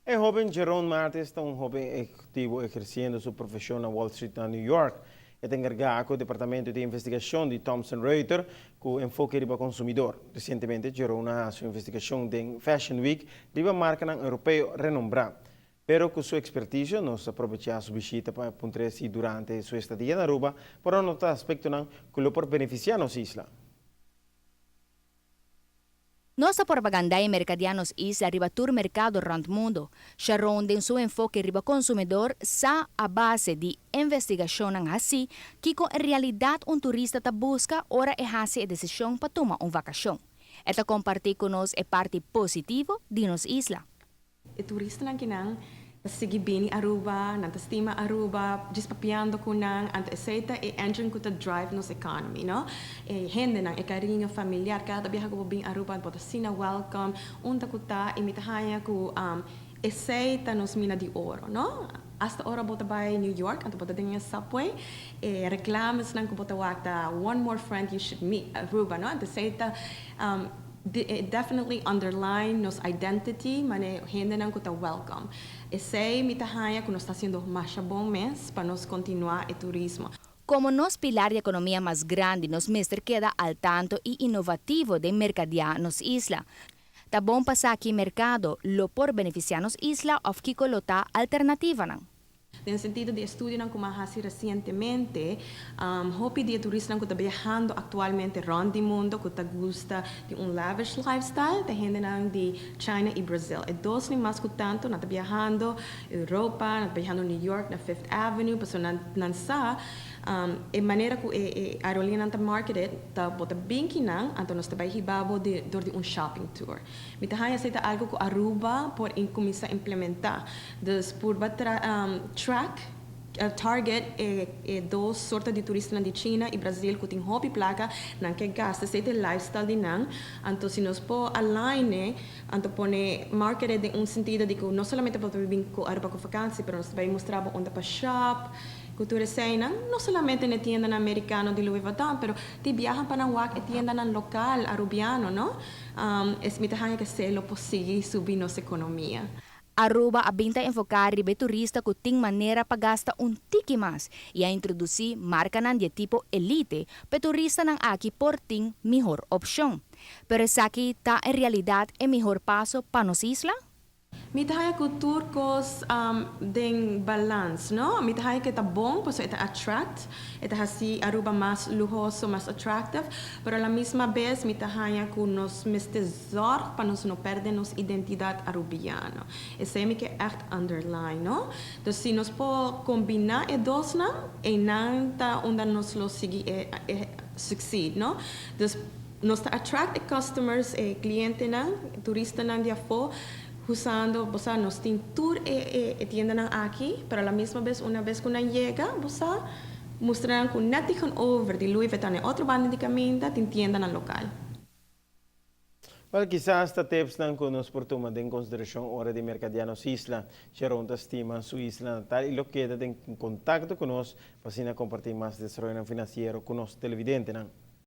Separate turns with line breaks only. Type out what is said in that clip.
E hoben Jerome Martis ta un hoben ehecutivo eherciendo su profesion na Wall Street na New York. E ta encarga cu Departamento di Investigacion di Thomson Reuters cu enfoke riba consumidor. Recientemente Jerome a haci un investigacion den Fashion Week riba marcanan europeo renombra. Pero cu su experticio nos a probecha su bishita pa puntra si durante su estadia na Aruba por a nota aspectonan cu lo por beneficia nos isla.
Nos ta propaganda y mercadea nos isla riba tur mercado rond mundo. Sharon den su enfoke riba consumidor sa a base di investigacionnan haci kico en realidad un turista ta busca ora e haci e decision pa tuma un vacacion. E ta comparti cu nos e parti positivo di nos isla.
E turistanan akinan ta sigui bini Aruba, nan ta stima Aruba, djis papiando cu nan, anto esey ta e engine cu ta drive nos economy, no? E hendenan, e cariño familiar, cada biaha cu bo bin Aruba bo ta asina welcome, unda cu ta, y mi ta haya cu esey ta nos mina di oro, no? Hasta ora bo ta bay New York, anto bo ta den e subway, e reclamesnan cu bo ta wak ta "One more friend you should meet, Aruba", no? Anto esey ta definitely underline nos identity, mane hendenan cu ta welcome. Esey mi ta haya cu nos ta haciendo masha bon mes pa nos continua e turismo.
Como nos pilar di economia mas grandi, nos mester keda al tanto y innovativo den mercadea nos isla. Ta bon pa sa ki mercado lo por beneficia nos isla of kico lo ta alternativanan.
Den sentido di estudionan cu m'a haci recientemente, hopi di e turistanan cu ta viahando actualmente rond di mundo, cu ta gusta di un lavish lifestyle, ta hendenan di China y Brazil. E dos ni mas cu tanto, nan ta viahando Europa, nan ta viahando New York, na Fifth Avenue, pasobra nan sa e manera cu e aerolíneanan ta marketed, ta bo ta bin kinan, anto nos ta bay hiba bo door di un shopping tour. Mi ta haya esey ta algo cu Aruba por cuminsa implementa. Dus purba track, target e dos sorto di turistanan di China y Brazil cu tin hopi placa, nan ke gasta, esey ta e lifestyle di nan. Anto si nos por align, anto pone market den un sentido di cu no solamente bo ta bin cu Aruba cu vakantie, pero nos ta bay mustra bo unda pa shop, cu tur eseynan, no solamente na tiendanan americano di Louis Vuitton, pero tin biaha pa nan wak e tiendanan local arubiano, no? Es mi ta haya cu esey lo por sigui subi nos economia.
Aruba a bin ta enfoca riba e turista cu tin manera pa gasta un tiki mas y a introduci marcanan di tipo elite pa turistanan aki por tin mihor opcion. Pero esaki ta en realidad e mihor paso pa nos isla?
Mi ta haya cu tur cos den balans, no? Mi ta haya cu ta bon, pasobra e ta attract, e ta haci Aruba mas luhoso, mas attractive, pero a la misma vez mi ta haya cu nos mester zorg pa nos no perde nos identidad arubiano. Esey mi ke echt underline, no? Dus si nos por combina e dosnan, eynan ta unda nos lo sigui e succeed, no? Dus nos ta attract e customers, e clientenan, turistanan di afo, usando, bo sa, nos tin tur e tiendanan aki, pero a la misma vez, una vez cu nan yega, bo sa, mustra nan cu net tegenover di Louis Vuitton e otro banda di caminda, tin tiendanan local.
Well, kisas ta tipsnan cu nos por tuma den consideracion ora di mercadea nos isla. Sharon ta stima su isla natal y lo keda den contacto cu nos pa asina comparti mas desaroyonan financiero cu nos televidentenan.